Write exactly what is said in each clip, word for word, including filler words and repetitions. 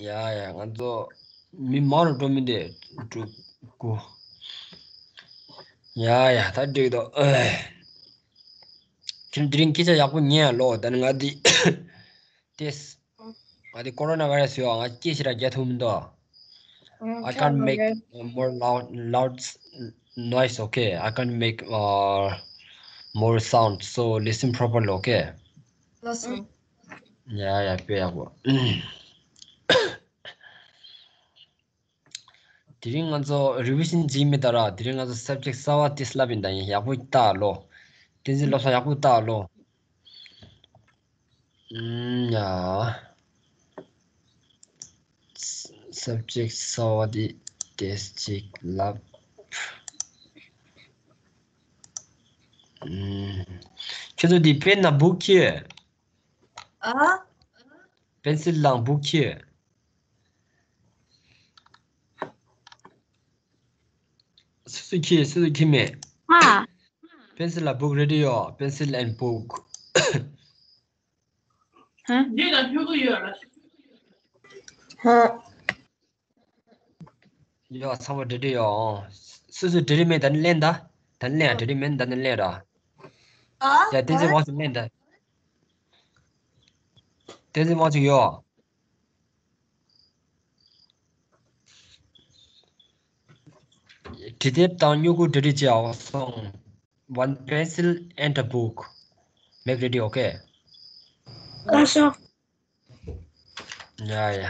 ཡ་ཡ། ང་ཚོ་མི་མང་རུ་འགྲོ་མི་འདི་འགྲོ་དགོས། ཡ་ཡ། ད་འགྲིག་འདུག་ཁྱོད་དེ་རིང་སྐད་ཆ་ཡག་པོ་ཉན་ཡ་ལོ། ད་ནི་ང་འདི་ཏེས། ང་འདི་ཀོ་རོ་ན་བྷའི་ར་སི་ཡོད། ང་སྐད་ཞེ་དྲག་རྒྱག་ཐུབ་མི་འདུག I can't make more loud, loud noise, okay? I can't make uh, more sound, so listen properly, okay? ལགས་སོ། ཡ་ཡ། དཔེ་ཡག་པོ། དེ་རིང་ང་ཚོ་རི་བི་ཤན་བྱེད་མི་ད་ར། དེ་རིང་ང་ཚོ་སབ་ཇེག་གསར་པ་ཏེས་ལབ་ཡིན། ད་ཡིན་ཡག་པོ་ལྟ་ལོ། བསྟན་འཛིན་བློ་བཟང་ཡག་པོ་ལྟ་ལོ། ཨུམ། ཡ། སབ་ཇེག་གསར་པ་དེ་ཏེས་ཅིག་ལབ། ཨུམ། ཁྱོད་ཚོ་དེ་པེན་ན་བུག་ཁྱེར། ཨ། པེན་སིལ་དང་བུག་ཁྱེར། སུ་སུ་ཁྱེར། སུ་སུ་ཁྱེར་མེད། ཨ། པེན་སིལ་ལ་བུག་རེ་ཌི་ཡོད། པེན་སིལ་ཨེན་བུག་ཧ། འདི་ལ་ཕྲུ་གུ་ཡོད་ལ། ཧ། ཡོད། ཚང་མ་འབྲེལ་འདྲིས་ཡོད། སུ་སུ་འབྲེལ་འདྲིས་མེད་ད་ནི་ལེན་ད། ད་ནི་ལེན་ཡ། འབྲེལ་འདྲིས་མེད་ད་ནི་ལེན་ར། ཨ། ཡ། བསྟན་འཛིན་དབང་ཕྱུག་ལེན་ད། བསྟན་འཛིན་དབང་ཕྱུག་ཡོད། འབྲི་དེབ་དང་སྨྱུ་གུ་འབྲེལ་འདྲིས་བྱེད་ཡག་སོང་། One pencil and a book. Make ready, okay? ལགས་སོ། ཡ་ཡ།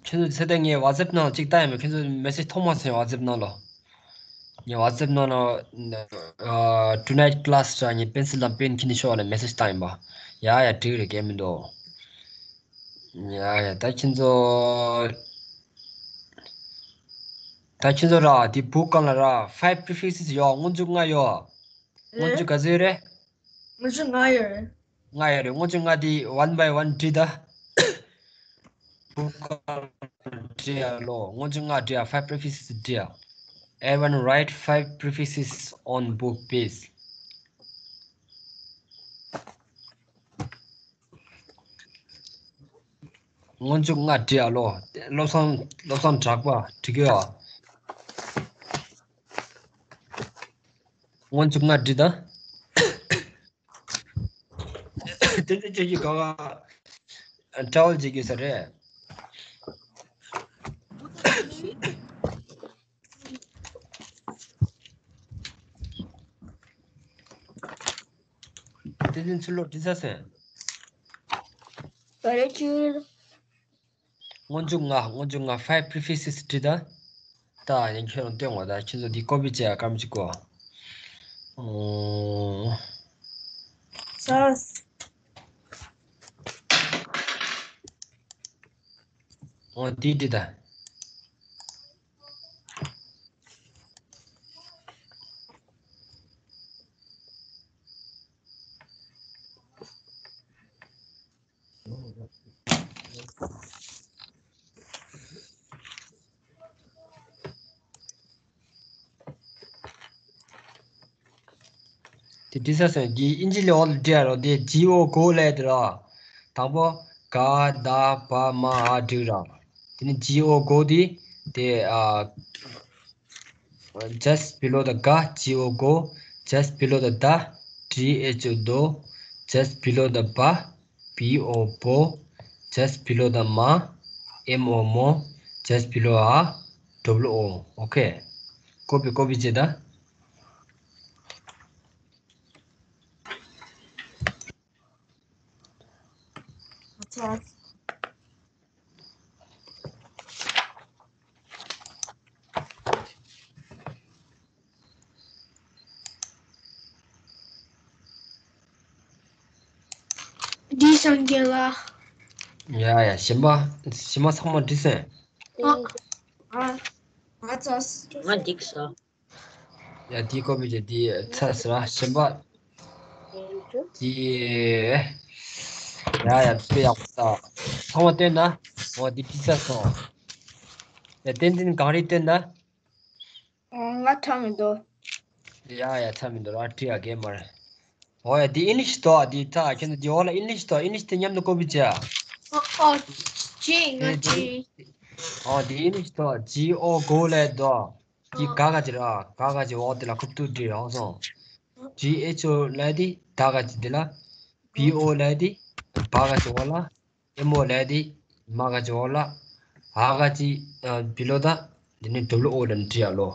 ཁྱེད་ཚོ་ཚེ་ད་ངའི་ཝ་ཙེབ་ནང་གཅིག་བལྟ་ཡིན་པ། ཁྱེད་ཚོ་མེ་སེ་ཇི་མཐོང་མ་སོང་། ཝ་ཙེབ་ནང་ལོ། ངའི་ཝ་ཙེབ་ནང་ལ་ཨ། tonight class ར། ངའི་པེན་སིལ་དང་པེན་ཁྱེར་ནས་ཤོག་ལབ་མེ་སེ་ཇི་བཏང་ཡིན་པ། ཡ་ཡ། འགྲིག་རེད། གལ་མི་འདུག་ཡ་ཡ། ད་ཁྱེད་ཚོ། ད་ཁྱེད་ཚོ་ར། དེ་བུག་སྒང་ལ་ར། five prefixes ཡོད། སྔོན་འཇུག་ལྔ་ཡོད། སྔོན་འཇུག་ག་ཚོད་ཡོད་རེད། སྔོན་འཇུག་ལྔ་ཡོད་རེད། ལྔ་ཡོད་རེད། སྔོན་འཇུག་ལྔ་དེ་one by one འབྲི་ད། བུག་སྒང་ལ་འབྲི་ཡ་ལོ། སྔོན་འཇུག་ལྔ་འབྲི་ཡ། five prefixes འབྲི་ཡ། Everyone write five prefixes on book, please. སྔོན་འཇུག་ལྔ་བྲིས་ཨ་ལོ། བློ་བཟང་། བློ་བཟང་གྲགས་པ་བྲིས་གྱོ། སྔོན་འཇུག་ལྔ་བྲིས་ད། དེ་ཚོ་ཁྱོད་ཀྱིས་ག་བ་ཊ་རེ་ཝལ་བྱེད་དགོས་ས་རེད། དེ་ཚོ་ཚུར་ལོག་བྲིས་ས་སོང་། ག་རེ་བྲིས། སྔོན་འཇུག་ལྔ། སྔོན་འཇུག་ལྔ། five prefixes བྲིས་ད། ད་ཡིན་ཁྱོད་རང་སྟོན་དགོས། ད་ཁྱོད་ཚོ་འདི་ཀོ་པི་བྱེད་ཡ་སྐར་མ་གཅིག་གོ། ཨོ། ས། ཨོ། འདི་འདི་ད། དེ་འདྲི་ས་སོང་། འདི་ཨིན་ཇི་ལས་འོག་ལ་འབྲི་ཡ་རོ། དེ་ཇི་ཨོ་གོ་ལས་དེ་རོ། དང་པོ་ག་ད་བ་མ་འ་འབྲི་ར། དེ་ནི་ཇི་ཨོ་གོ་དེ་དེ་ཨ། Just below the ga, G O go. Just below the da, D H o do. Just below the ba, B O bo. Just below the ma, M O mo. Just below a, W O. Okay. Copy, copy བྱེད་ད། བྲིས་སོང་རྒན་ལགས། ཡ་ཡ། གཞན་པ། གཞན་པ་ཚང་མ་བྲིས་སོང་། ཨ། ཨ། ང་ཚོ། ང་འགྲིག་སོང་། ཡ། དེའི་ཀོ་པི་བྱས་དེ་ཚར་ཟེར་བ། གཞན་པ། དེ། ཡ་ཡ། དཔེ་ཡག་པོ་ད། ཚང་མ་སྟོན་ན། འོ་དེ་བྲིས་ཚར་སོང་། ཡ། བསྟན་འཛིན་གངས་རི་སྟོན་ན། ང་ཐང་མི་འདུག་ཡ་ཡ་ཚ་མི་འདུག་ར་བྲིས་ཡ་གེ་མར། ཨོ་ཡ་འདི་ཨིན་ལིཤ་དོ་འདི་ད་ཁྱེད་ཚོ་འདི་འོག་ལ་ཨིན་ལིཤ་དོ་ཨིན་ལིཤ་དེ་མཉམ་དུ་ཀོ་པི་བྱས། ཨོ་ཨོ་ཅི་ང་ཅི། ཨོ་འདི་ཨིན་ལིཤ་དོ་ཇི་ཨོ་གོ་ལ་དོ། འདི་ག་ག་ཅི་ར་ག་ག་ཅི་འོག་དེ་ལ་ཁུབ་ཏུ་བྲིས་ར་ཨོ་སོང་། ཇི་ཨེཆ་ཨོ་ལ་དེ་ད་ག་ཅི་དེ་ལ། བི་ཨོ་ལ་དེ་བ་ག་ཅི་འོག་ལ། ཨེམ་ཨོ་ལ་དེ་མ་ག་ཅི་འོག་ལ། ཨ་ག་ཅི་བི་ལོ་ད། འདི་ནི་ཌབ་ལུ་ཨོ་ལ་ནི་བྲིས་ཡ་ལོ།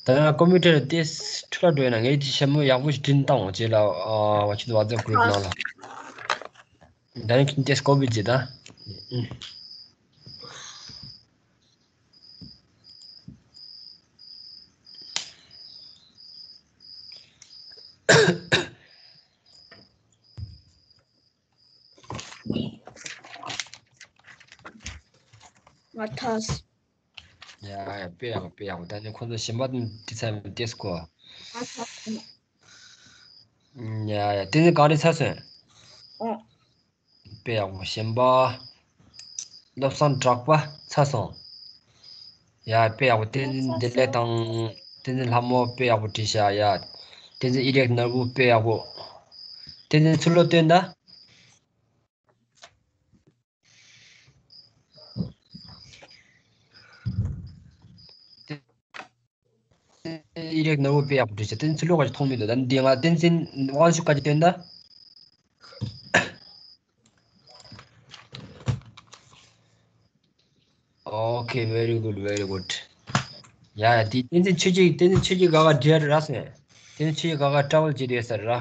ད་ཡང་ཀོམ་པུ་ཊར་ཏེས་ཁྲི་ལ་འགྲོ་ཡ་ན་ངས་དེ་ཤེས་མོ་ཡག་པོ་ཞིག་བྲིས་བཏང་འོང་རྗེས་ལ་ཨ་བ་ཆུ་ཝ་ཛབ་གུ་རུབ་ནང་ལ། ད་ནི་ཁྱིན་ཏེས་ཀོ་པི་བྱེད་ད། ང་ཐག་ཡ་ཡ་དཔེ་ཡག་པོ་དཔེ་ཡག་པོ། ད་ནི་ཁོ་ཚོ་གཞན་པ་དང་འདི་ཚ་མི་ཏེས་གོ། ང་ཐག་ཡ་ཡ་དེ་ནི་གང་རེད་ཚ་སོན། ཨོ། དཔེ་ཡག་པོ་གཞན་པ། བློ་བཟང་གྲགས་པ་ཚ་སོང་། ཡ་དཔེ་ཡག་པོ་བསྟན་འཛིན་བདེ་ལེགས་དང་། བསྟན་འཛིན་ལྷ་མོ་དཔེ་ཡག་པོ་བྲིས་ཤག་ཡ། བསྟན་འཛིན་ཨི་རེག་ནོར་བུ་དཔེ་ཡག་པོ། བསྟན་འཛིན་ཚུར་ལོག་སྟོན་ད། ཨི་རེག་ནོར་བུ་དཔེ་ཡག་པོ་བྲིས་ཤག་བསྟན་འཛིན་ཚུར་ལོག་ག་ཅིག་མཐོང་མི་འདུག་ད་འདི་ང་བསྟན་འཛིན་དབང་ཕྱུག་ག་ཅིག་སྟོན་ད། Okay, very good, very good. ཡ་ཡ་དེ་བསྟན་འཛིན་ཆོས་སྐྱིད་བསྟན་འཛིན་ཆོས་སྐྱིད་ག་ག་འབྲེལ་ར་སོང་། བསྟན་འཛིན་ཆོས་སྐྱིད་ག་ག་ཊ་ར་ཝལ་བྱེད་དུ་ཡོད་ས་རེད་ར།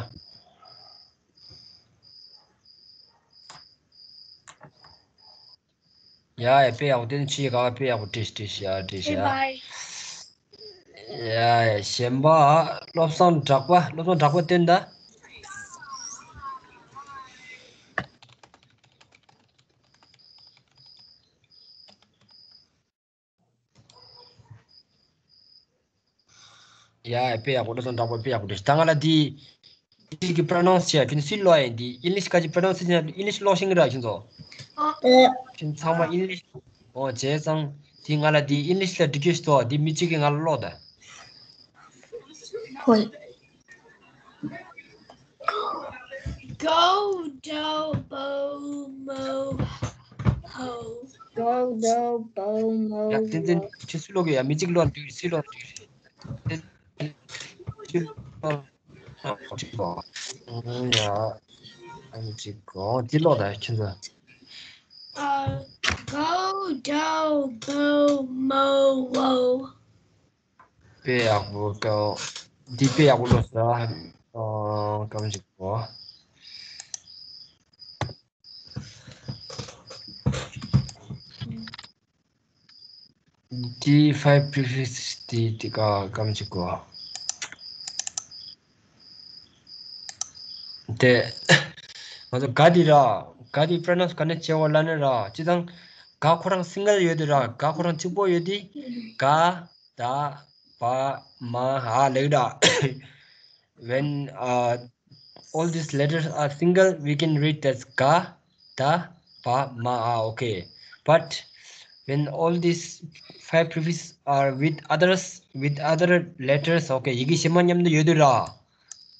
ཡ་ཡ་དཔེ་ཡག་པོ་བསྟན་འཛིན་ཆོས་སྐྱིད་ག་ག་དཔེ་ཡག་པོ་བྲིས་བྲིས་ཡ་བྲིས་ཡ། Bye bye. ཡ་ཡ་གཞན་པ་བློ་བཟང་གྲགས་པ་བློ་བཟང་གྲགས་པ་སྟོན་ད། ཡ་ཡ་དཔེ་ཡག་པོ་བློ་བཟང་གྲགས་པ་དཔེ་ཡག་པོ་འདུག་ད་ང་ལ་འདི་ཨིན་ཇི་གི་པྲོ་ནོན་སི་བྱས་ཁྱོད་ཚོས་ལོ་ཡིན་འདི་ཨིན་ལིཤ་ག་ཅི་པྲོ་ནོན་སི་ཨིན་ལིཤ་ལོ་ཤེས་ཀྱི་ར་ཁྱོད་ཚོ། ཨ། ཁྱོད་ཚང་མ་ཨིན་ལིཤ། ཨོ་བྱས་ཙང་འདི་ང་ལ་འདི་ཨིན་ལིཤ་ལ་འབྲི་རྒྱུ་ཞིག་འདུག་འདི་མི་གཅིག་གིས་ང་ལ་ཀློག་ད། ཧོལ། Go do bo mo ho. Go do bo mo ཡ་བསྟན་འཛིན་ho. ཁྱོད་ཚོས་ཀློག་གི་ཡ་མི་གཅིག་ཀློག་འདུག་སུས་ཀློག་འདུག་ཁྱོད་ཚོས་ཀློག་ཨ་ཅིག་གོ། ཡ་ཨ་ཅིག་གོ་འདི་ཀློག་ད་ཁྱོད་ཚོ། Uh, go do bo mo wo. དཔེ་ཡག་པོ་ཀའོ། འདི་དཔེ་ཡག་པོ་ཀློག་ས། ཨོ་སྐམ་ཞིག་གོ། འདི་ཕའིབ་པི་རི་ཕིག་སི་འདི་འདི་ཀ་སྐམ་ཞིག་གོ། དེ། ང་ཚོ་ག་འདི་ར། ག་འདི་པྲོ་ནོན་སི་ག་ནས་བྱེད་འོ་ལ་ནི་ར། ཅི་དང་། ག་ཁོ་རང་སིང་གལ་ཡོད་དེ་ར། ག་ཁོ་རང་གཅིག་པོ་ཡོད་དེ། ག་ད་བ་མ་ཧ་ལེགས་ར། When uh, all these letters are single, we can read as ག་ད་བ་མ་ཧ། Okay. But when all these five prefixes are with others, with other letters, okay, ཡི་གེ་གཞན་མ་མཉམ་དུ་ཡོད་དུས་ར།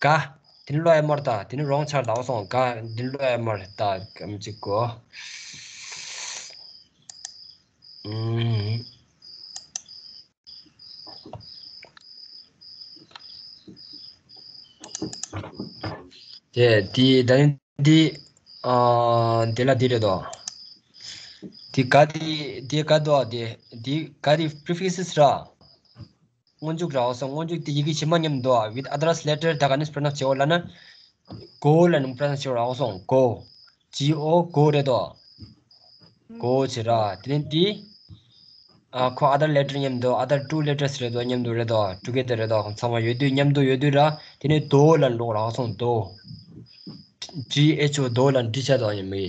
ག་དེ་ནི་ཀློག་ཡ་མ་རེད་ད། དེ་ནི་རོང་ཆ་རེད་ད། འོ་སོང་། ག་དེ་ནི་ཀློག་ཡ་མ་རེད་ད། སྐམ་ཅིག་གོ། ཨུམ། དེ་དེ་ད་ནི་འདི། ཨ། དེ་ལ་འདི་རེད་དོ། འདི་ག་འདི་འདི་ག་འདུག་ཨ། འདི་འདི་ག་འདི་པི་རི་ཕིག་སི་ར། སྔོན་འཇུག་ར་འོ་སོང་། སྔོན་འཇུག་དེ་ཡི་གེ་གཞན་མ་མཉམ་དུ་འདུག་ཨ། With others letter ད་ག་ནས་པྲོ་ནོན་སི་བྱེད་འོ་ལ་ན། གོ་ལ་ནི་པྲོ་ནོན་སི་བྱེད་འོ་ར་འོ་སོང་། གོ། ཇི་ཨོ་གོ་རེད་དོ། གོ་བྱེད་ར། དེ་ནས་འདི། ཨ་ཁོ་other letter མཉམ་དུ་other two letters རེད་དོ། མཉམ་དུ་རེད་དོ། together རེད་དོ། ཚང་མ་ཡོད་དུས་མཉམ་དུ་ཡོད་དུས་ར། དེ་ནས་དོ་ལ་ཀློག་ར་འོ་སོང་། དོ། ཇི་ཨེཆ་ཨོ་དོ་ལ་འབྲི་བྱ་དོ་ཡིན་མི།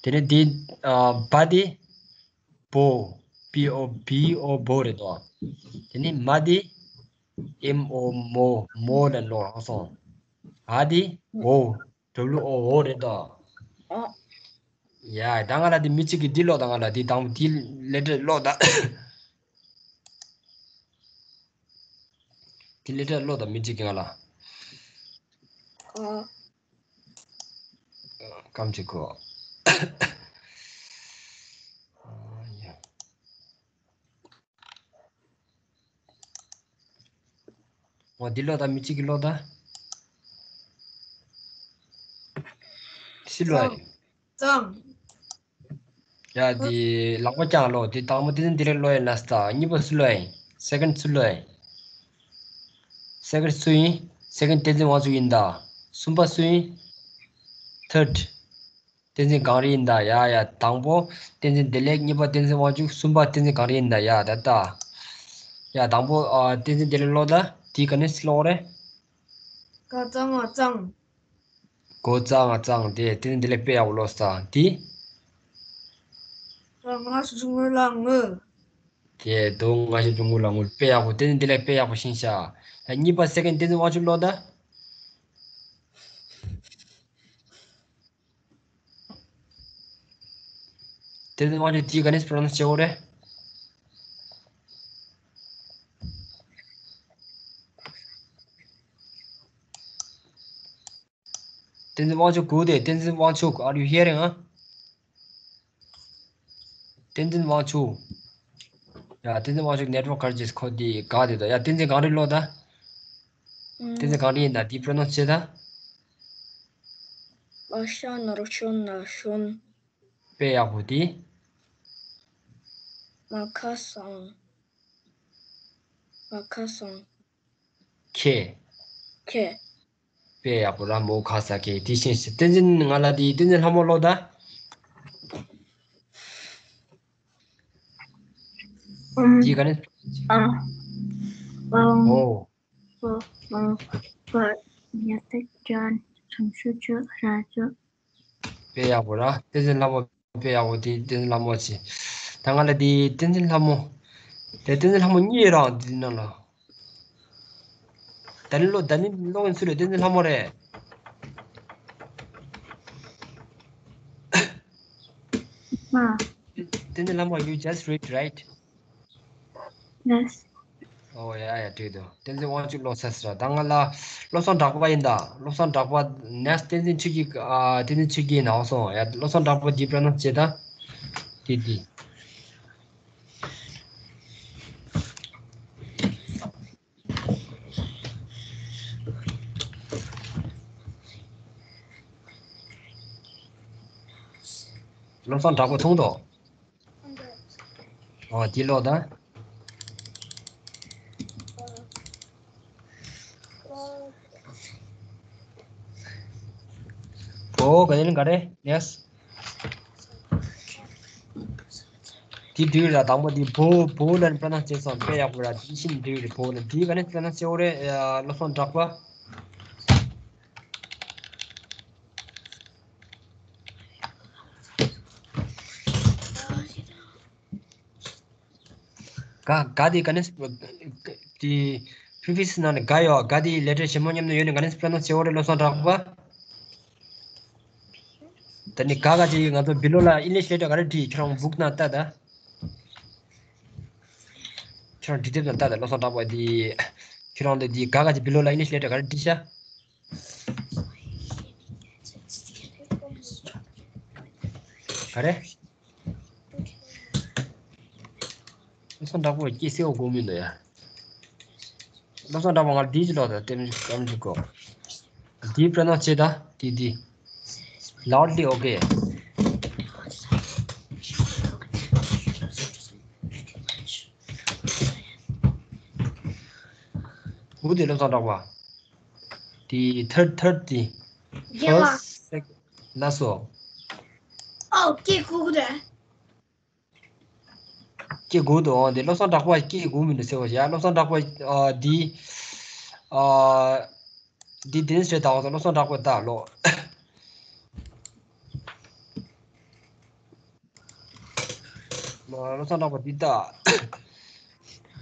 དེ་ནས་འདི། ཨ་བ་འདི། བོ། བི་ཨོ་བི་ཨོ་བོ་རེད་དོ། དེ་ནས་མ་འདི། ཨེམ་ཨོ་མོ། མོ་ལ་ཀློག་ར་འོ་སོང་། འ་འདི། འོ། ཌབ་ལུ་ཨོ་འོ་རེད་དོ། ཨ། ཡ་ད་ང་ལ་འདི་མི་གཅིག་གིས་འདི་ཀློག་ད། ང་ལ་འདི་དང་པོ་འདི་ལེ་ཊར་ཀློག་ད། ལེ་ཊར་ཀློག་དང་མི་གཅིག་གི་ང་ལ། ཨ། སྐམ་གཅིག་གོ། འོ་འདི་ཀློག་དང་མི་གཅིག་གི་ཀློག་དང་། སི་ཀློག་ཡིན། ཙང་། ཡ་འདི་ལག་པ་བརྐྱངས་ཀློག་འདི་དང་པོ་བསྟན་འཛིན་བདེ་ལེགས་ཀློག་ཡིན་ལ་སྟ། གཉིས་པ་སུ་ཀློག་ཡིན། སེ་ཀེན་སུ་ཀློག་ཡིན། སེ་ཀེན་སུ་ཡིན། སེ་ཀེན་བསྟན་འཛིན་དབང་ཕྱུག་ཡིན་ད། གསུམ་པ་སུ་ཡིན། ཐར་ཌི། བསྟན་འཛིན་གངས་རི་ཡིན་ད། ཡ་ཡ་དང་པོ་བསྟན་འཛིན་བདེ་ལེགས། གཉིས་པ་བསྟན་འཛིན་དབང་ཕྱུག་གསུམ་པ་བསྟན་འཛིན་གངས་རི་ཡིན་ད། ཡ་ད་ལྟ། ཡ་དང་པོ་ཨ་བསྟན་འཛིན་བདེ་ལེགས་ཀློག་ད། དེའི་ག་ནས་ཀློག་རེད། ག་ཙང་ང་ཙང་། གོ་ཙང་ང་ཙང་དེ་བསྟན་འཛིན་བདེ་ལེགས་དཔེ་ཡག་པོ་ཀློག་ས་དེ། ང་ཞུ་ཆུང་ངུ་ལ་ངུ། དེ་དོ་ང་ཞུ་ཆུང་ངུ་ལ་ངུ་དཔེ་ཡག་པོ། བསྟན་འཛིན་བདེ་ལེགས་དཔེ་ཡག་པོ་ཤེས་ཤག་ཡ་གཉིས་པ་སེ་ཀེན་བསྟན་འཛིན་དབང་ཕྱུག་ཀློག་ད། བསྟན་འཛིན་དབང་ཕྱུག་དེའི་ག་ནས་པྲོ་ནོན་སི་བྱེད་དགོས་རེད། བསྟན་འཛིན་དབང་ཕྱུག་གོ་དེ། བསྟན་འཛིན་དབང་ཕྱུག are you hearing? ཨ། བསྟན་འཛིན་དབང་ཕྱུག་ཡ་བསྟན་འཛིན་དབང་ཕྱུག་ནེ་ཊི་ཝརཀ་ག་རེ་བྱེད་ཁོ་དེ་ག་དེ་དོ། ཡ་བསྟན་འཛིན་གངས་རི་ཀློག་ད། བསྟན་འཛིན་གངས་རི་ཡིན་ད། དེའི་པྲོ་ནོན་སི་བྱེད་ད། ཨ་ཤ་ནོར་ཤོན་ན་ཤོན། དཔེ་ཡག་པོ་དེ། མ་ཁ་སང་། མ་ཁ་སང་། ཁེ། ཁེ། དཔེ་ཡག་པོ་ར་མོ་ཁ་ས་ཁེ། དེ་བཞིན་བསྟན་འཛིན་ང་ལ་དེ་བསྟན་འཛིན་ལྷ་མོ་ཀློག་ད། ཨུམ། དེ་ག་ནས། ཨ། ཨ། འོ། ཨོ། ཨོ། པ། ཉ་ཏ་ཅན། སུམ་ཅུ་ཅུ། ར་ཅུ། དཔེ་ཡག་པོ་ར། བསྟན་འཛིན་ལྷ་མོ་དཔེ་ཡག་པོ་དེ་བསྟན་འཛིན་ལྷ་མོ་ཆེ། ད་ང་ལ་དེ་བསྟན་འཛིན་ལྷ་མོ། དེ་བསྟན་འཛིན་ལྷ་མོ་གཉིས་རང་དེ་ནང་ལ། ད་ནི་ལོ་ད་ནི་ལོ་ཡིན་ཚུལ་ལས་བསྟན་འཛིན་ལྷ་མོ་རེད། མ། བསྟན་འཛིན་ལྷ་མོ། you just read, right? Yes. ཨོ་ཡ་ཡ་འགྲིག་འདུག་བསྟན་འཛིན་དབང་ཕྱུག་ཀློག་ཚར་ཟེར། ད་ང་ལ་བློ་བཟང་གྲགས་པ་ཡིན་ད། བློ་བཟང་གྲགས་པ་ནས་བསྟན་འཛིན་ཆོས་སྐྱིད། ཨ་བསྟན་འཛིན་ཆོས་སྐྱིད་ནང་སོང་། ཡ་བློ་བཟང་གྲགས་པ་འདི་པྲོ་ནོན་སི་བྱེད་ད། དེ་དེ། བློ་བཟང་གྲགས་པ་མཐོང་དོ། ཨོ་དེ་ཀློག་ད། ཨོ་ག་ཡིན་ག་རེ། ཡེ་སི། དེ་འགྲིག་ར། དང་པོ་དེ་བོ་བོ་ལ་པྲོ་ནོན་སི་བྱེད་སོང་དཔེ་ཡག་པོ་ར། དེ་བཞིན་འགྲིག་རེད། བོ་ལ་དེ་ག་ནས་པྲོ་ནོན་སི་བྱེད་དགོས་རེད། ཡ་བློ་བཟང་གྲགས་པ། ག་ག་དེ་ག་ནས་དེ་ཕི་ཕི་སི་ནང་ནས་ག་ཡོད། ག་དེ་ལེ་ཊར་ཞིབ་མོ་མཉམ་དུ་ཡོད་ནས་ག་ནས་པྲོ་ནོན་སི་བྱེད་དགོས་རེད། བློ་བཟང་གྲགས་པ། ད་ནི་ག་ག་ཅིག་ང་ཚོ་བི་ལོ་ལ་ཨིང་ལིཤ་ལེ་ཊར་ག་རེ་བྲིས། ཁྱེད་རང་བུག་ནང་ལྟ་ད། ཁྱེད་རང་འབྲི་དེབ་ནང་ལྟ་ད། བློ་བཟང་གྲགས་པ་འདི། ཁྱེད་རང་འདི་འདི་ག་ག་ཅིག་བི་ལོ་ལ་ཨིང་ལིཤ་ལེ་ཊར་ག་རེ་བྲིས་ཤག་ག་རེ། བློ་བཟང་གྲགས་པ་སྐད་གསལ་པོ་གོ་མི་འདུག་ཡ། བློ་བཟང་གྲགས་པ་ང་འདི་ཅི་ལོག་ད་ལྟེམ་ལྟེམ་ཅིག་གོ། འདི་པྲོ་ནོན་སི་བྱེད་ད། འདི་འདི། Loudly, okay. འུ་དེ་བློ་བཟང་གྲགས་པ། དེ་ཐར་ཐར་དེ། ཡ་ལ། First, second ལ་སོ། ཨོ་སྐད་གོ་གི་རེད། སྐད་གོ་འདུག་ཨོ་དེ་བློ་བཟང་གྲགས་པ་སྐད་གོ་མི་འདུག་ཟེར་བ་ཡ། བློ་བཟང་གྲགས་པ་ཨ་འདི་ཨ་འདི་དེ་ནས་བྱས་ད་བློ་བཟང་གྲགས་པ་ལྟ་ལོ། བློ་བཟང་གྲགས་པ་འདི་ལྟ།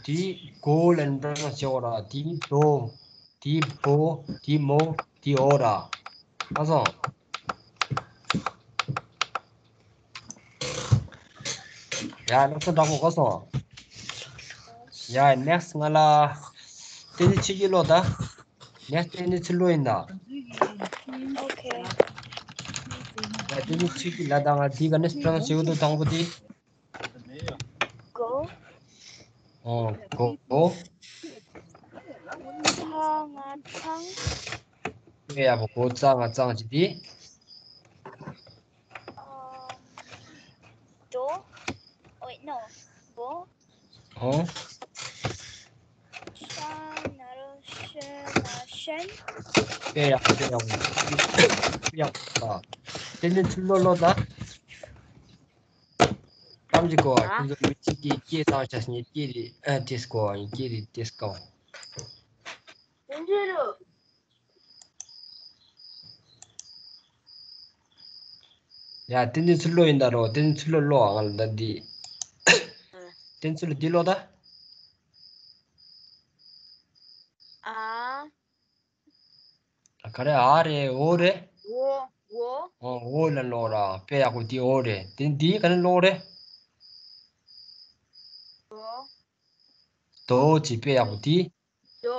འདི་གོ་ལེན་པ་ན་བྱེད་འོ་ར། འདི་དོ། འདི་བོ། འདི་མོ། འདི་འོ་ར། ཨ་སོང་། ཡ་བློ་བཟང་གྲགས་པ་གོ་སོང་། ཡ་ནེག་སི་ང་ལ་ བསྟན་འཛིན་ཆོས་སྐྱིད་ཀློག་ད། ངས་བསྟན་འཛིན་ཚུར་ཀློག་ཡིན་ད། ཨོ་ཁེ། ཡ་བསྟན་འཛིན་ཆོས་སྐྱིད་ལ་ད་ང་འདི་ག་ནས་སྤྲང་བྱེད་དགོས་འདུག་དང་པོ་དེ། གོ། ཨོ་གོ་གོ། ཚ་ང་ཚང་། ཨེ་ཡ་བོ་གོ་ཚ་ང་ཚང་ཅི་དེ། ཨ། དོ། ཨོ་ནོ། གོ། ཨོ། ཤ་ན་རོ་ཤ་ན་ཤན། ཨེ་ཡ་ཨེ་ཡ་ཨེ་ཡ། ཨ། བསྟན་འཛིན་ཚུར་ཀློག་ཀློག་ད། གཏམ་གྱི་གོ་བ་ཨ། ཁྱོད་ཚོ་མི་གཅིག་གིས་སྐད་བཏང་བྱ་སྙིང་སྐད་རེད་ཨ་ཏེས་གོ་བ་སྐད་རེད་ཏེས་གོ། བསྟན་འཛིན་རུ། ཡ་བསྟན་འཛིན་ཚུར་ཀློག་ཡིན་ད་རོ། བསྟན་འཛིན་ཚུར་ཀློག་ཀློག་ཨང་ལ་ད་འདི། ཨ། བསྟན་འཛིན་ཚུར་ལ་འདི་ཀློག་ད། ཨ། ག་རེ་ཨ་རེད་འོ་རེད། འོ་འོ། འོ་འོ་ལ་ཀློག་ར་དཔེ་ཡག་པོ་འདི་འོ་རེད། དེ་འདི་ག་ནས་ཀློག་རེད། འོ། དོ་ཅི་དཔེ་ཡག་པོ་འདི། དོ།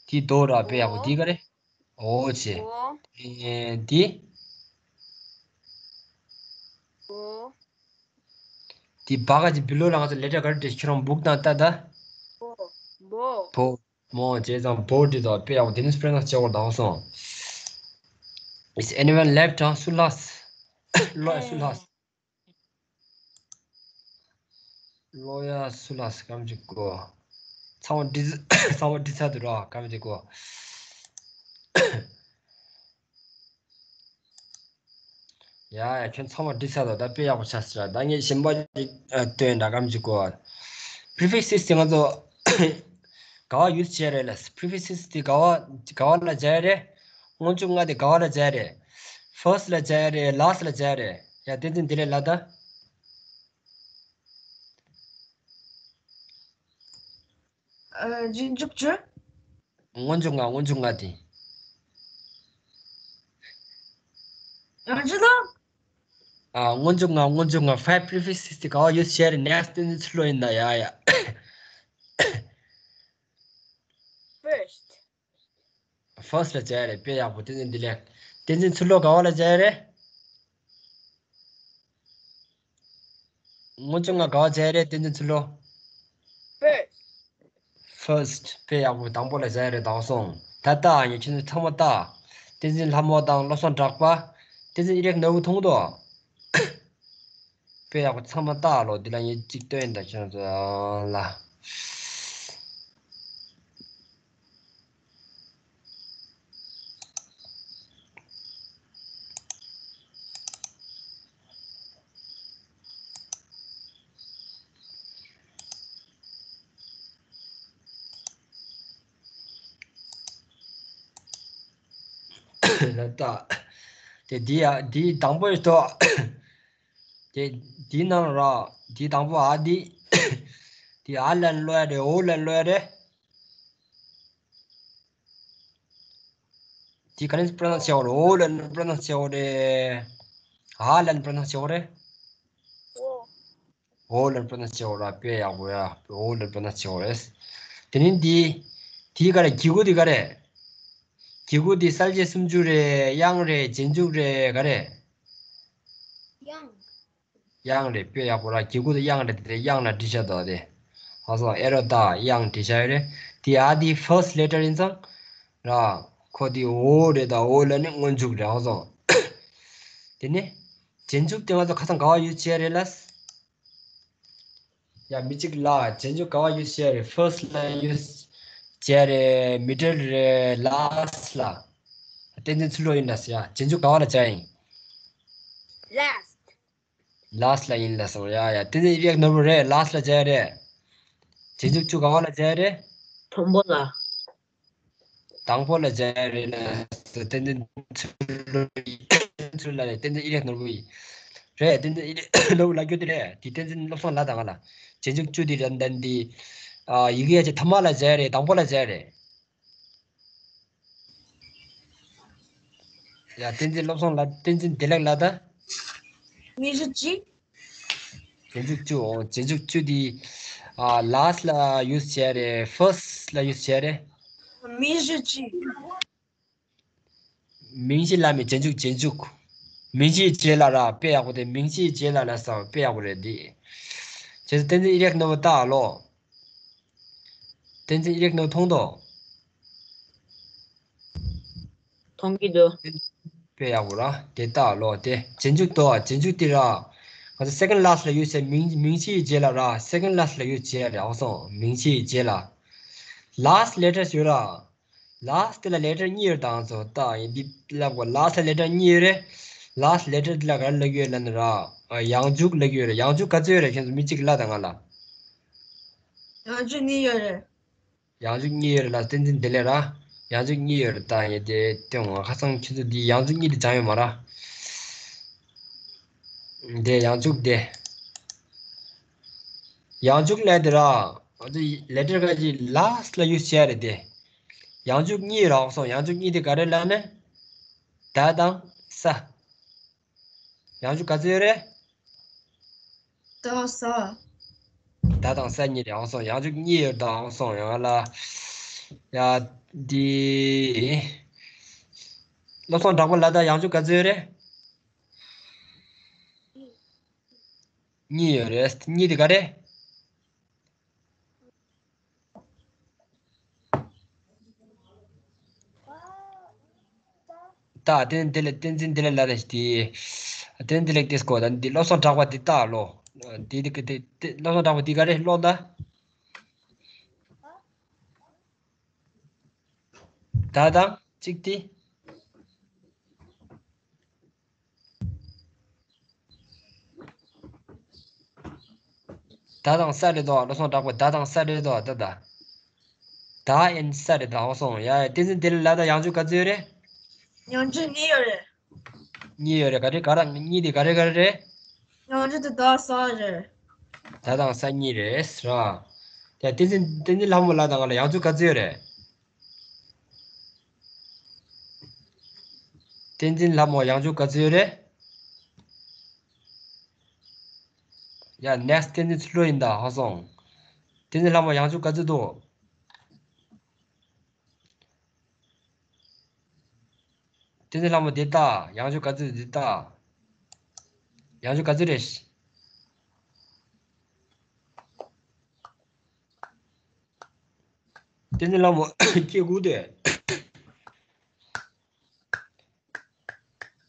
འདི་དོ་ར་དཔེ་ཡག་པོ་འདི་ག་རེད། འོ་ཅི། འོ། ཨེ་འདི། འོ། འདི་བ་ག་ཅི་བི་ལོ་ལ་ང་ཚོ་ལེ་ཊར་ག་རེ་བྲིས་ཁྱོད་རང་སྦུག་དང་ལྟ་ད། བོ། བོ། བོ། མོ་བྱས་ཙང་བོ་འདི་དང་དཔེ་ཡག་པོ་དེ་ནི་སྤྲོད་ན་ཆེ་བོ་དང་སོང་། Is anyone left? ཧང་སུ་ལྷག་ལོ་ཡ་སུ་ལྷག་ལོ་ཡ་སུ་ལྷག་སྐམ་གཅིག་གོ། ཚང་མ་འདི་ཚང་མ་འདི་ཚ་དུ་ར་སྐམ་གཅིག་གོ། ཡ་ཡ་ཁྱོད་ཚང་མ་འདི་ཚ་དུ་ད་དཔེ་ཡག་པོ་ཆགས་སྲིད་ར། ད་ངས་གཞན་པ་ཅིག་སྟོན་འདྲ་སྐམ་གཅིག་གོ། Prefixes དེ་ང་ཚོ་ག་བ་use བྱས་རེད་ལ། Prefixes དེ་ག་བ་ག་བ་ལ་བྱས་རེད། སྔོན་འཇུག་ལྔ་དེ་ག་བ་ལ་བྱས་རེད། First ལ་བྱས་རེད། Last ལ་བྱས་རེད། ཡ་བསྟན་འཛིན་འདི་ལས་ལ་ད། ཨ། རྗེས་འཇུག་བཅུ། སྔོན་འཇུག་ལྔ། སྔོན་འཇུག་ལྔ་དེ། ཨ་ཅི་ལ། ཨ། སྔོན་འཇུག་ལྔ། སྔོན་འཇུག་ལྔ། Five prefixes དེ་ག་བ་use བྱས་རེད། Next བསྟན་འཛིན་ཚུར་ལོག་ཡིན་ད། ཡ་ཡ། First. First ལ་བྱས་རེད། དཔེ་ཡག་པོ། བསྟན་འཛིན་འདི་ལས། བསྟན་འཛིན་ཚུར་ལོག་ག་བ་ལ་བྱས་རེད། སྔོན་འཇུག་ལྔ་ག་བ་བྱས་རེད། བསྟན་འཛིན་ཚུར་ལོག First. First དཔེ་ཡག་པོ། དང་པོ་ལ་བྱས་རེད། དང་སོང་། ད་ལྟ་ངས་ཁྱེད་ཚོ་ཚང་མ་ལྟ། བསྟན་འཛིན་ལྷ་མོ་དང་བློ་བཟང་གྲགས་པ། བསྟན་འཛིན་ཨི་རེག་ནོར་བུ་མཐོང་འདུག་དཔེ་ཡག་པོ་ཚང་མ་ལྟ་ལོ། འདི་ལ་ངས་གཅིག་སྟོན་ད་ཁྱེད་ཚོ་ལ། ལ་ལྟ། དེ་འདི་ཡ་འདི་དང་པོ་ཡོད་དོ། དེ་འདི་ནང་ར་འདི་དང་པོ་ཨ་འདི། འདི་ཨ་ལན་ཀློག་ཡ་རེད། འོ་ལན་ཀློག་ཡ་རེད། འདི་ག་ནས་པྲ་ནང་ཆེ་བ་རེད། འོ་ལན་པྲ་ནང་ཆེ་བ་རེད། ཨ་ལན་པྲ་ནང་ཆེ་བ་རེད། འོ། འོ་ལན་པྲ་ནང་ཆེ་བ་ར། དཔེ་ཡག་པོ་ཡ། འོ་ལན་པྲ་ནང་ཆེ་བ་རེད། དེ་ནས་འདི། འདི་ག་རེ། གི་གུ་འདི་ག་རེ། གི་གུ་འདི་གསལ་བྱེད་སུམ་ཅུ་རེད། དབྱངས་རེད། རྗེས་འཇུག་རེད། ག་རེ། དབྱངས། དབྱངས་རེད། དཔེ་ཡག་པོ་ར། གི་གུ་དེ་དབྱངས་རེད། དེ་དབྱངས་ལ་བྲིས་བཞག་འདུག་དེ། ཧ་སོང་། ཨེ་རོ་ད་དབྱངས་བྲིས་བཞག་ཡོད་རེད། དེ་ཨ་དེ་first letter ཡིན་ཙང་། ར། ཁོ་དེ་འོ་རེད། ད་འོ་ལ་ནི་སྔོན་འཇུག་རེད། ཧ་སོང་། དེ་ནི། རྗེས་འཇུག་དེ་ང་ཚོ་ཁ་སང་ག་བ་use བྱས་རེད་ལ། ཡ་མི་གཅིག་ལ་རྗེས་འཇུག་ག་བ་use བྱས་རེད། First ལ་use བྱས་རེད། Middle རེད། Last ལ། བསྟན་འཛིན་ཚུར་ལོག་ཡིན་ལ་ཟེར་ཡ། རྗེས་འཇུག་ག་བ་ལ་བྱས་ཡིན། Last. Last ལ་ཡིན་ལ་སོང་། ཡ་ཡ། དེ་ནས་ཡིག་ནོར་བུ་རེད། Last ལ་བྱས་རེད། རྗེས་འཇུག་བཅུ་ག་བ་ལ་བྱས་རེད། དང་པོ་ལ། དང་པོ་ལ་བྱས་རེད་ལ། བསྟན་འཛིན་ཚུར་ལ་རེད། བསྟན་འཛིན་ཡིག་ནོར་བུ་ཡིན། རེད། བསྟན་འཛིན་ཡིག་ནོར་བུ་ལ་རྒྱུ་དེ་རེད། དེ་བསྟན་འཛིན་བློ་བཟང་ལ་དང་ང་ལ། རྗེས་འཇུག་བཅུ་དེ་རེད། འདན་དེ། ཨ། ཡི་གེ་ཡ་ཆེ་ཐ་མ་ལ་བྱས་རེད། དང་པོ་ལ་བྱས་རེད། ཡ་བསྟན་འཛིན་བློ་བཟང་ལ། བསྟན་འཛིན་བདེ་ལེགས་ལ་ད། ཉི་ཤུ་གཅིག་རྗེས་འཇུག་བཅུ། འོ། རྗེས་འཇུག་བཅུ་དེ། ཨ། last ལ་use བྱས་རེད། first ལ་use བྱས་རེད། མིང་གཞི་གཅིག་མིང་གཞི་ལ་མི་རྗེས་འཇུག་རྗེས་འཇུག་མིང་གཞིའི་རྗེས་ལ་ར། དཔེ་ཡག་པོ་དེ་མིང་གཞིའི་རྗེས་ལ་ལ་ཟེར་བ་དཔེ་ཡག་པོ་རེད་འདི། བྱས་ཙང་བསྟན་འཛིན་ཨི་རེག་ནོར་བུ་ལྟ་ཨ་ལོ། བསྟན་འཛིན་ཨི་རེག་ནོར་བུ་མཐོང་དོ། མཐོང་གི་འདུག་དཔེ་ཡག་པོ་ར། དེ་ལྟ་ལོ། དེ་རྗེས་འཇུག་དོ། རྗེས་འཇུག་དེ་ར། ང་ཚོ་second last ལ་use བྱས། མིང་མིང་གཞིའི་རྗེས་ལ་ར། second last ལ་use བྱས་རེད། ཨང་སོང་། མིང་གཞིའི་རྗེས་ལ། last letter ཡོད་ར། last དེ་ལ་letter གཉིས་ཡོད་རེད། ཨང་སོང་། ད་ཡིན་འདི་ལབ་གོ last ལ་letter གཉིས་ཡོད་རེད། last letter དེ་ལ་ག་རེ་ལབ་ཀྱི་ཡོད་ལབ་ན་ར། ཡང་འཇུག་ལབ་ཀྱི་ཡོད་རེད། ཡང་འཇུག་ག་ཚོད་ཡོད་རེད། ཁྱེད་ཚོ་མི་གཅིག་ལབ་དང་ང་ལ། ཡང་འཇུག་གཉིས་ཡོད་རེད། ཡང་འཇུག་གཉིས་ཡོད་རེད་ལ། བསྟན་འཛིན་བདེ་ལེགས་ར། ཡང་འཇུག་གཉིས་ཡོད་རེད། ད་ཡིན་དེ་སྟོན། ང་ཁ་སང་ཁྱེད་ཚོ་འདི་ཡང་འཇུག་གཉིས་དེ་སྦྱངས་ཡོད་མ་ར། དེ་ཡང་འཇུག་དེ། ཡང་འཇུག་ལབ་དེ་ར། ང་ཚོ་letter ག་ཅིག་last ལ་use བྱས་རེད་དེ། ཡང་འཇུག་གཉིས་རག་སོང་། ཡང་འཇུག་གཉིས་དེ་ག་རེ་ལབ་ན། ད་དང་ས། ཡང་འཇུག་ག་ཚོད་ཡོད་རེད། ད་ས། ད་དང་ས་གཉིས་རེད། ཨང་སོང་། ཡང་འཇུག་གཉིས་ཡོད་ད། ཨང་སོང་། ཡང་ལ། ཡ། འདི། བློ་བཟང་གྲགས་པ་ལ་ད་ཡང་འཇུག་ག་ཚོད་ཡོད་རེད། གཉིས་ཡོད་རེད། གཉིས་དེ་ག་རེ། ད་བསྟན་འཛིན་བདེ་ལེགས། བསྟན་འཛིན་བདེ་ལེགས་ལ་རེད་དེ། བསྟན་འཛིན་བདེ་ལེགས་དེ་སྐོར་དང་འདི་བློ་བཟང་གྲགས་པ་འདི་ལྟ་ལོ། འདི་འདི་འདི་བློ་བཟང་གྲགས་པ་འདི་ག་རེ་ཀློག་ད། ད་དང་གཅིག་དེ། ད་དང་ས་རེད་དོ། བློ་བཟང་གྲགས་པ་ད་དང་ས་རེད་དོ། ད་ད། ད་ཨེན་ས་རེད་དོ། ཨང་སོང་། ཡ། བསྟན་འཛིན་བདེ་ལེགས་ལ་ད་ཡང་འཇུག་ག་ཚོད་ཡོད་རེད། ཡང་འཇུག་གཉིས་ཡོད་རེད། གཉིས་ཡོད་རེད། ག་རེ་ག་རེ་གཉིས་དེ་ག་རེ་ག་རེ་རེད། ཡང་འཇུག་དེ་ད་ས་རེད། ད་དང་ས་གཉིས་རེད་ར། ཡ། བསྟན་འཛིན་བསྟན་འཛིན་ལྷ་མོ་ལ་ད་ང་ལ་ཡང་འཇུག་ག་ཚོད་ཡོད་རེད། བསྟན་འཛིན་ལྷ་མོ་ཡང་འཇུག་ག་ཚོད་ཡོད་རེད། ཡ། next བསྟན་འཛིན་ཚུལ་ལོ་ཡིན་ད། ཧ་སོང་། བསྟན་འཛིན་ལྷ་མོ་ཡང་འཇུག་ག་ཚོད་འདུག་བསྟན་འཛིན་ལྷ་མོ་འདི་ལྟ། ཡང་འཇུག་ག་ཚོད་འདི་ལྟ། ཡང་འཇུག་ག་ཚོད་རེད། བསྟན་འཛིན་ལྷ་མོ་སྐྱེ་དགུ་དེ།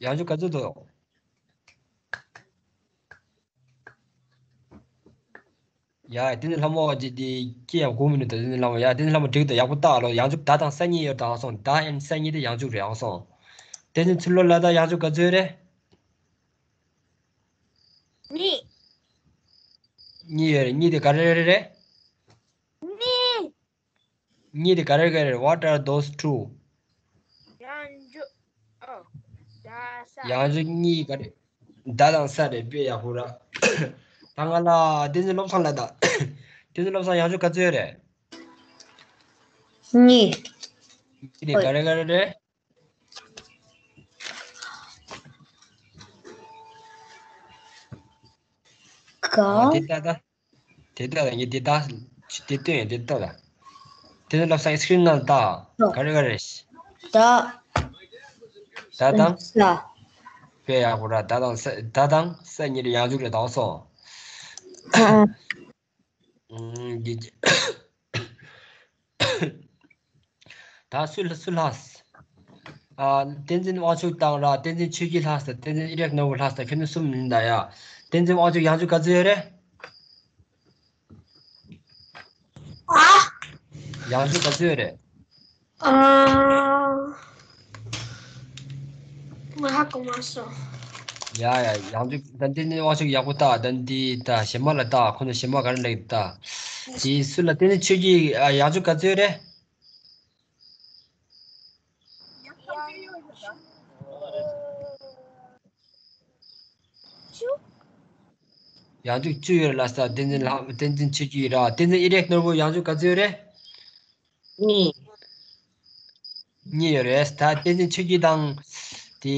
ཡང་འཇུག་ག་ཚོད་འདུག་ཡ། བསྟན་འཛིན་ལྷ་མོ་ཅིག་དེ་སྐྱེ་ཡག་དགོས་མི་འདུག་ད་བསྟན་འཛིན་ལྷ་མོ། ཡ། བསྟན་འཛིན་ལྷ་མོ་འགྲིག་འདུག་ཡག་པོ་བཏགས་ལོ། ཡང་འཇུག་ད་དང་ས་གཉིས་ཡོད་ད། ཨང་སོང་། ད་ཨེན་ས་གཉིས་དེ་ཡང་འཇུག་རེད། ཨང་སོང་། བསྟན་འཛིན་ཚུལ་ལོ་ལ་ད་ཡང་འཇུག་ག་ཚོད་རེད། གཉིས། གཉིས་ཡོད་རེད། གཉིས་དེ་ག་རེ་རེ་རེད། གཉིས། གཉིས་དེ་ག་རེ་ག་རེ་རེད། What are those two? ཡང་འཇུག་ཨོ། ད་ས། ཡང་འཇུག་གཉིས་ག་རེ། ད་དང་ས་རེད། དཔེ་ཡག་པོ་ར། ད་ང་ལ་བསྟན་འཛིན་བློ་བཟང་ལ་ད། བསྟན་འཛིན་བློ་བཟང་ཡང་འཇུག་ག་ཚོད་རེད། གཉིས། གཉིས་དེ་ག་རེ་ག་རེ་རེད། ག་ཨ། དེ་ལྟ་ད། དེ་ལྟ་ད། ངས་དེ་ལྟ། དེ་སྟོན་ཡིན། དེ་ལྟ་ད། དེ་ནི་བསླབ་བྱ་སི་ཀི་རིན་ནང་ལྟ། ཨོ། ག་རེ་ག་རེ། ད། ད་དང་། ས། དཔེ་ཡག་པོ་ར། ད་དང་ས། ད་དང་ས་གཉིས་རེ་ཡང་འཇུག་རེ་དང་སོང་། ཨ། ཨུམ། འདི། ད་སུ་ལ་སུ་ལྷག་ཨ། བསྟན་འཛིན་དབང་ཕྱུག་དང་ར། བསྟན་འཛིན་ཆོས་སྐྱིད་ལྷག་ས། བསྟན་འཛིན་ཨི་རེག་ནོར་བུ་ལྷག་ས། ཁྱོད་ནི་གསུམ་ཡིན་ད་ཡ། བསྟན་འཛིན་དབང་ཕྱུག་ཡང་འཇུག་ག་ཚོད་ཡོད་རེད། ཨ། ཡང་འཇུག་ག་ཚོད་ཡོད་རེད། ཨ། ང་ཧ་གོ་མ་སོང་། ཡ་ཡ། ཡང་འཇུག་ད་འདི་ནི་དབང་ཕྱུག་ཡག་པོ་ལྟ། ད་འདི་ད་གཞན་མ་ལ་ལྟ། ཁོ་ཚོ་གཞན་མ་ག་རེ་ལབ་ཀྱི་ལྟ། དེ་སུ་ལ། བསྟན་འཛིན་ཆོས་སྐྱིད། ཨ། ཡང་འཇུག་ག་ཚོད་ཡོད་རེད། ཡང་འཇུག་བཅུ་ཡོད་རེད་ལ་ས། བསྟན་འཛིན་ལྷ། བསྟན་འཛིན་ཆོས་སྐྱིད་ར། བསྟན་འཛིན་ཨི་རེག་ནོར་བུ་ཡང་འཇུག་ག་ཚོད་ཡོད་རེད། གཉིས། གཉིས་ཡོད་རེད། ད་བསྟན་འཛིན་ཆོས་སྐྱིད་དང་། དེ།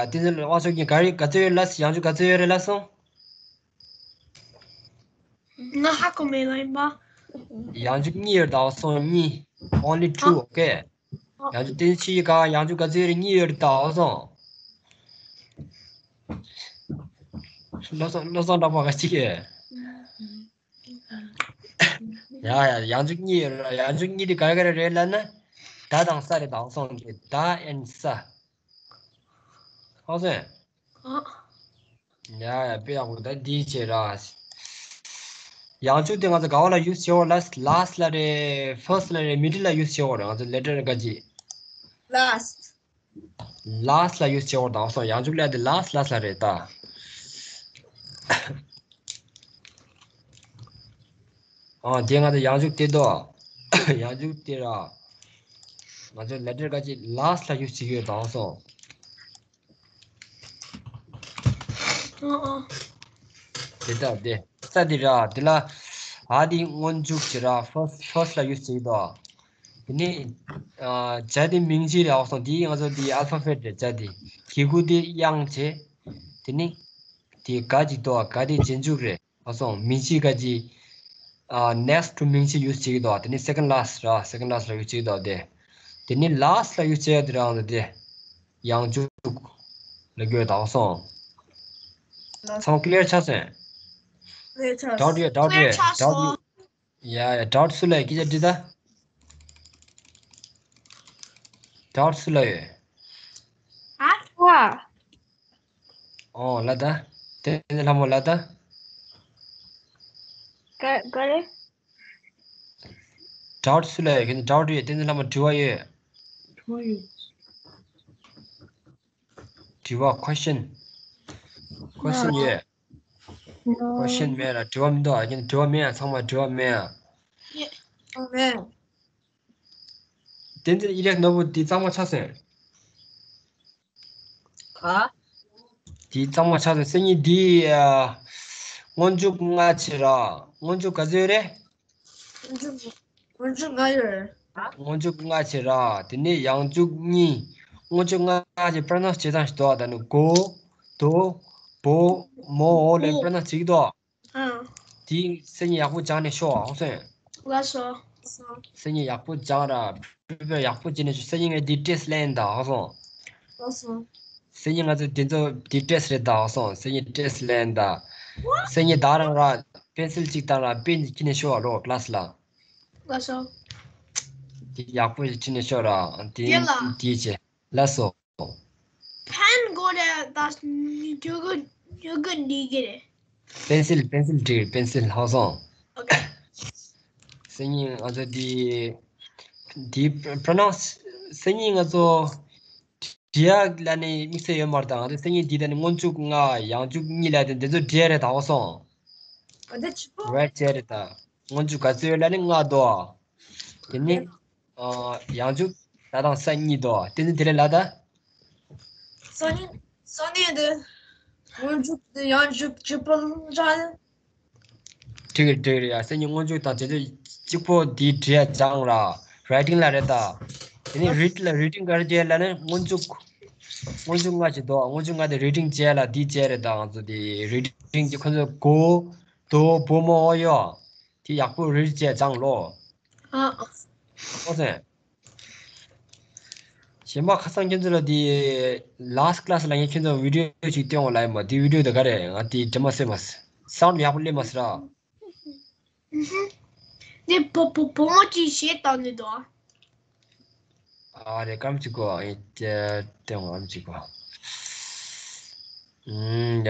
བསྟན་འཛིན་དབང་ཕྱུག་གཉིས་ག་རེ་ག་ཚོད་ཡོད་ལ། ཡང་འཇུག་ག་ཚོད་ཡོད་རེད་ལ་སོང་། ང་ཧ་གོ་མེད་ལ་ཡིན་པ། ཡང་འཇུག་གཉིས་ཡོད་དོ་སོང་གཉིས། Only two, okay. ཡང་འཇུག་དེ་ཕྱི་ཡི་ག་ཡང་འཇུག་ག་ཚོད་རེ་གཉིས་ཡོད་དོ་སོང་། བློ་བཟང་བློ་བཟང་གྲགས་པ་ག་ཅིག་གི། ཡ་ཡ་ཡང་འཇུག་གཉིས་ཡོད་ར། ཡང་འཇུག་གཉིས་དེ་ག་རེ་ག་རེ་རེད་ལབ་ན། ད་དང་ས་རེད་དོ་སོང་གི། ད་and ས། ཧ་གོ་སོང་། ཡ་ཡ་དཔེ་ཡག་པོ། ད་འདི་བྱེད་ར། ཡང་འཇུག་དེ་ང་ཚོ་ག་བ་ལ་use བྱེད་འོ་ལ། Last ལ་རེད། First ལ་རེད། Middle ལ་use བྱེད་འོ་རེད། ང་ཚོ་letter ག་ཅི། Last. Last ལ་use བྱེད་འོ་དོ་སོང་། ཡང་འཇུག་ལ་དེ་last last ལ་རེད་ད། ཨ་དེ་ང་ཚོ་ཡང་འཇུག་དེ་དོ། ཡང་འཇུག་དེ་ར། ང་ཚོ་letter ག་ཅི་last ལ་use བྱེད་ཀྱི་ཡོད་དོ་སོང་། ཨ་ཨ། དེ་ལྟར་དེ་ས་དེ་ར་དེ་ལ། ཨ་དེ་སྔོན་འཇུག་བྱེད་ར། First first ལ་use བྱེད་དོ། དེ་ནི་ཨ་ཇ་དེ་མིང་གཞི་རེད་ཨོ་སོང་། དེ་ང་ཚོ་དེ་alphabet རེད། ཇ་དེ་གི་གུ་དེ་དབྱངས་བྱེད། དེ་ནི་དེ་ག་ཅིག་དོ། ག་དེ་རྗེས་འཇུག་རེད་ཨོ་སོང་། མིང་གཞི་ག་ཅིག་ཨ་next to མིང་གཞི་use བྱེད་ཀྱི་དོ། དེ་ནི་second last ར། Second last ལ་use བྱེད་ཀྱི་དོ། དེ་དེ་ནི་last ལ་use བྱེད་ཡ་དེ་རང་དེ་ཡང་འཇུག་ལ་གྱུར་དོ་སོང་། ཚང་clear ཆགས་སོང་། Clear ཆགས། Doubt ཡོད། Doubt clear ཡོད། ཆགས་སོང་། Doubt ཡོད། ཡ་ཡ། Doubt སུ་ལ་ཡོད། སྐད་ཆ་འདྲི་ད། Doubt སུ་ལ་ཡོད། ཨ། ཝ། ཨོ་ལ་ད། དེ་ནི་ལྷ་མོ་ལ་ད། ག་ག་རེ། Doubt སུ་ལ་ཡོད། གན་doubt ཡོད། དེ་ནི་ལྷ་མོ་དྲི་བ་ཡོད། དྲི་བ་ཡོད། དྲི་བ། Question. Question ཡོད། Question མེད་ར། དྲི་བ་མི་འདུག་ཨ། རྒན་དྲི་བ་མེད་ཨ། ཚང་མ་དྲི་བ་མེད་ཨ། ཡེ། མེད། བསྟན་འཛིན་ཨི་རེག་ནོར་བུ་འདི་གཙང་མ་ཆགས་སོང་། ག། འདི་གཙང་མ་ཆགས་སོང་། སང་ཉིན་འདི་ཨ། སྔོན་འཇུག་ལྔ་བྱེད་ར། སྔོན་འཇུག་ག་ཚོད་རེད། སྔོན་འཇུག་སྔོན་འཇུག་ལྔ་ཡོད་རེད། སྔོན་འཇུག་ལྔ་བྱེད་ར། དེ་ནས་ཡང་འཇུག་གཉིས། སྔོན་འཇུག་ལྔ་བྱེད་པར་ན་བྱེད་སྟངས་ཤིག་འདུག་ད་ནི་གོ། དོ། བོ། མོ། འོ་ལབ་པར་ན་བྱེད་ཀྱི་འདུག་དེ་སང་ཉིན་ཡག་པོ་སྦྱངས་ནས་ཤོག་ཨ། ཧ་གོ་སོང་། ལགས་སོ། སང་ཉིན་ཡག་པོ་སྦྱངས་ར། prepare ཡག་པོ་བྱས་ནས་ཤོག་སང་ཉིན་ངས་འདི་test ལེན་ད། ཧ་གོ་སོང་། ལགས་སོ། སང་ཉིན་ང་ཚོ་འདི་ཚོ་འདི་test རེད་ད། ཧ་གོ་སོང་། སང་ཉིན་test ལེན་ད། སང་ཉིན་ད་རང་ར་pencil གཅིག་དང་ར་pen གཅིག་ཁྱེར་ནས་ཤོག་ཨ་ལོ་class ལ། ལགས་སོ། འདི་ཡག་པོ་ཞིག་ཁྱེར་ནས་ཤོག་ར། འདི་རྒན་ལགས། འདི་བྱས། ལགས་སོ། ཕན་གོ་རེད་ད། ཉི་ཆུ་གི་ཉི་གི་འདི་གི་རེད། པེན་སིལ། པེན་སིལ་འགྲིག་པེན་སིལ། ཧ་གོ་སོང་། ཨོ་ཁེ། སང་ཉིན་ང་ཚོ་འདི་འདི་pronounce སང་ཉིན་ང་ཚོ་འབྲི་ཡག་ལ་ནི་དམིགས་བསལ་ཡོད་མ་རེད་ད། ང་ཚོ་སང་ཉིན་འདི་ད་ནི་སྔོན་འཇུག་ལྔ་ཡང་འཇུག་གཉིས་ལ་དེ་འདི་ཚོ་འབྲི་ཡག་རེད་ད། ཧ་གོ་སོང་། ཨ་འདི་ཆུ་པོ། write བྱས་རེད་ད། སྔོན་འཇུག་ག་ཚོད་ཡོད་ལ་ནི་ལྔ་འདུག་དེ་ནི། ཨ། ཡང་འཇུག་ད་དང་ས་གཉིས་དོ། དེ་ནི་དེ་རེད་ལ་ད། སང་ཉིན། སང་ཉིན་དེ། སྔོན་འཇུག་དེ་ཡང་འཇུག་གཅིག་པོ་འདྲ། འགྲིག་རེད་འགྲིག་རེད་ཡ། སང་ཉིན་སྔོན་འཇུག་དང་དེ་ཚོ་གཅིག་པོ་དེ་བྲིས་ཡ་སྦྱངས་ར། writing ལ་རེད་ད། དེ་ནི་read ལ་reading ག་རེ་བྱས་ལ་ནི་སྔོན་འཇུག་སྔོན་འཇུག་ལྔ་ཞིག་དོ། སྔོན་འཇུག་ལྔ་དེ་reading བྱས་ལ་དེ་བྱས་རེད་ད། ང་ཚོ་དེ་reading གྱི་ཁོ་ཚོ་གོ། དོ། བོ། མོ། འོ། ཡོ། དེ་ཡག་པོ་read བྱས་སྦྱངས་ལོ། ཨ། ཨོ་སེ། གཞན་པ་ཁ་སང་ཁྱེད་ཚོ་ལ་དེ་last class ལ་ངས་ཁྱེད་ཚོ་video ཞིག་སྟོན་འོང་ལབ་ཡིན་པ། དེ་video དེ་ག་རེད། ང་དེ་འདྲི་མ་སེ་མ་སེ། sound ཡག་པོ་སླེབས་མ་སེ་ར། ཨུ་ཧུ། དེ་བུ་བུ་བུ་མོ་ཅིག་གཞས་བཏང་ནས་འདུག་ཨ་རེ་སྐམ་ཅིག་གོ། ཨེ་ཅེ་སྟོན་འོང་སྐམ་ཅིག་གོ། ཨུམ་ཡ།